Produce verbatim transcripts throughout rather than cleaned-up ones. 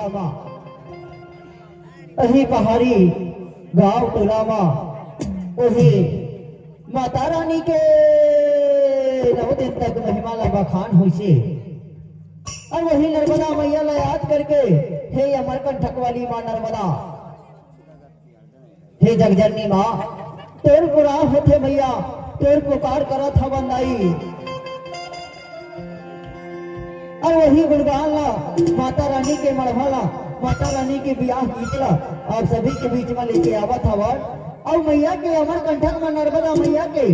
मा, अही पहाड़ी गांव टोला मा, ओही माता रानी के नौ दिन तक महिमा ला बखान होइसे। अउ वही नर्मदा मैया ला याद करके, हे अमरकंटक वाली माँ नर्मदा, हे जगजननी माँ, तोर पुकार होथे मैया, तोर पुकार करत हवन दाई। अउ वही गुणगान ला, माता रानी के मड़वा ला, माता रानी के बियाह गीत ला आप सभी के बीच में लेके आवत हवन। अउ मैया के अमरकंटक में नर्मदा मैया के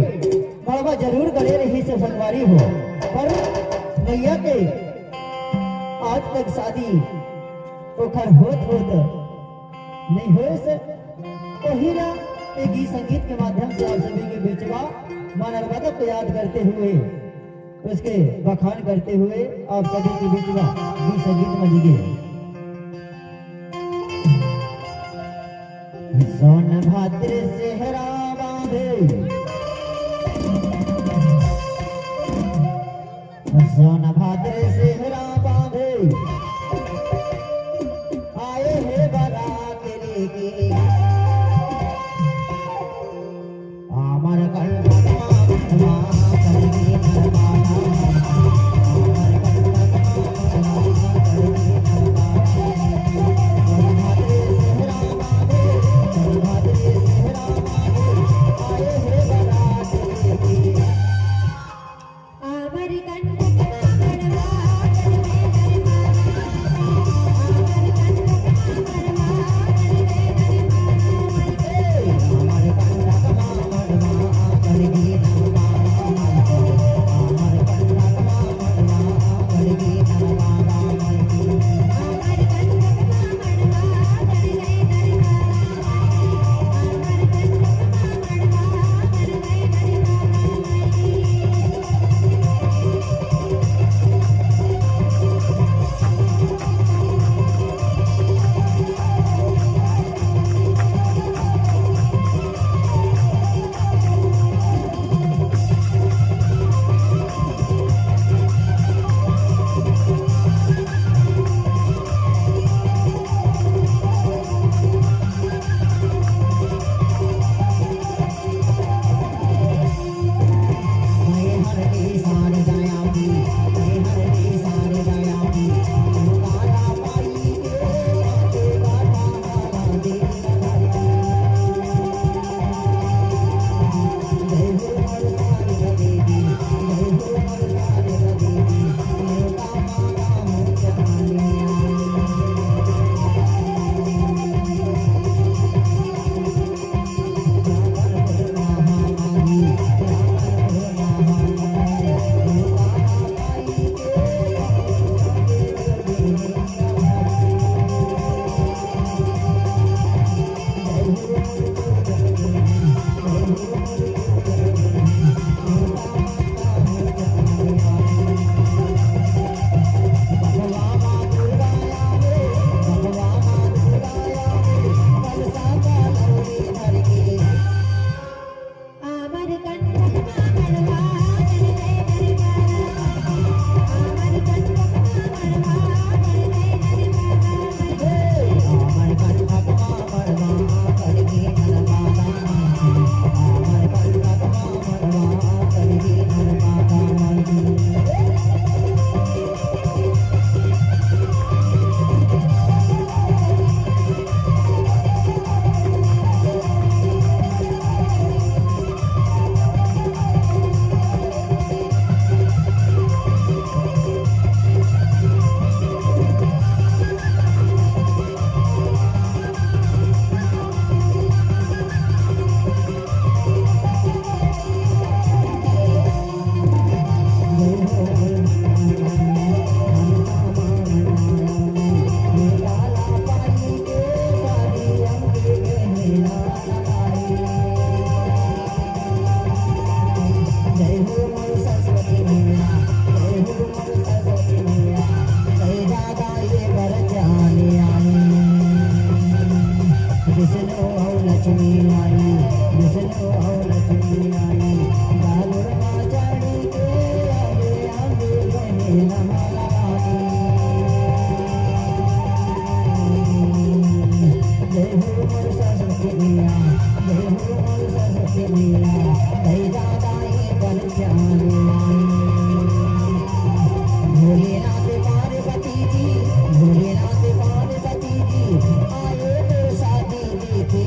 मड़वा जरूर गड़े रहिसे संगवारी हो, पर मैया के आज तक शादी ओखर होत होत नहीं होइस। ओही ला ये गीत संगीत के माध्यम से आप सभी के बीच में माँ नर्मदा को याद करते हुए, उसके बखान करते हुए आप सभी के बीच में गीत संगीत में लीजिए। सोनभद्र सेहरा बांधे, सोनभद्र सेहरा बांधे, आए हे बारात लेके। अमरकंटक मा मड़वा करके नरपाना, अमरकंटक मा मड़वा करके नरपाना। सोनभद्र सेहरा बांधे, सोनभद्र सेहरा बांधे, आए हे बारात लेके। भोलेनाथ पार्वती जी, भोलेनाथ पार्वती जी, आए तो शादी देखी।